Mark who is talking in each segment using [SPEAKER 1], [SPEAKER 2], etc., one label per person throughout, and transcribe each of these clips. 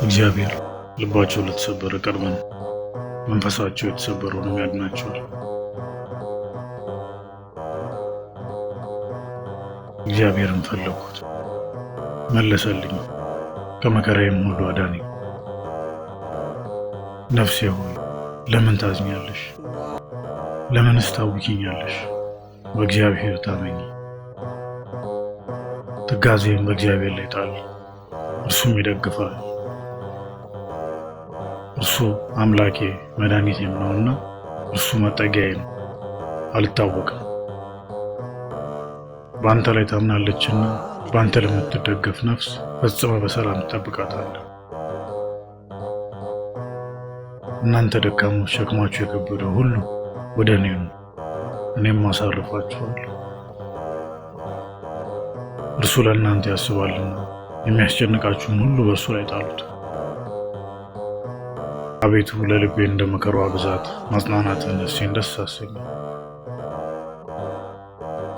[SPEAKER 1] እግዚአብሔር ልባቸው ለተሰበረ ቅርብ ነው፣ መንፈሳቸው የተሰበረውንም ያድናቸዋል። እግዚአብሔርን ፈለግሁት፣ መለሰልኝ፣ ከመከራዬም ሁሉ አዳነኝ። ነፍሴ ሆይ ለምን ታዝኛለሽ? ለምንስ ታውኪኛለሽ? በእግዚአብሔር ታመኚ፣ ትካዜም በእግዚአብሔር ላይ ጣል፣ እርሱም ይደግፋል። እርሱ አምላኬ መድኃኒቴም ነውና እርሱ መጠጊያዬ ነው፣ አልታወቅም። በአንተ ላይ ታምናለችና በአንተ ለምትደገፍ ነፍስ ፈጽመ በሰላም ትጠብቃታለህ። እናንተ ደካሞች ሸክማችሁ የከበደ ሁሉ ወደ እኔ ኑ፣ እኔም አሳርፋችኋለሁ። እርሱ ለእናንተ ያስባልና የሚያስጨንቃችሁን ሁሉ በእርሱ ላይ ጣሉት። አቤቱ ለልቤ እንደ መከሯ ብዛት ማጽናናትን ነፍሴን ደስ አሰኘ።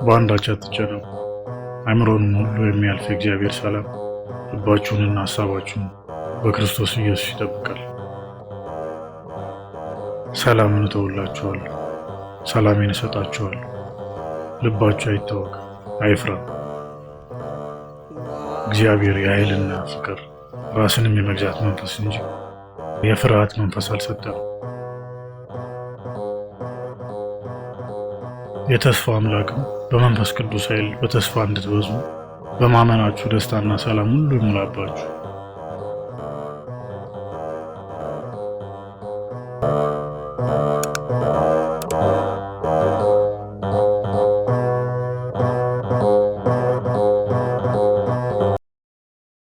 [SPEAKER 1] በአንዳች አትጨነቁ፣ አእምሮንም ሁሉ የሚያልፍ የእግዚአብሔር ሰላም ልባችሁንና ሀሳባችሁን በክርስቶስ ኢየሱስ ይጠብቃል። ሰላምን እተውላችኋለሁ፣ ሰላሜን እሰጣችኋለሁ። ልባችሁ አይታወክ፣ አይፍራም። እግዚአብሔር የኃይልና ፍቅር ራስንም የመግዛት መንፈስ እንጂ የፍርሃት መንፈስ አልሰጠንም። የተስፋ አምላክም በመንፈስ ቅዱስ ኃይል በተስፋ እንድትበዙ በማመናችሁ ደስታና ሰላም ሁሉ ይሙላባችሁ።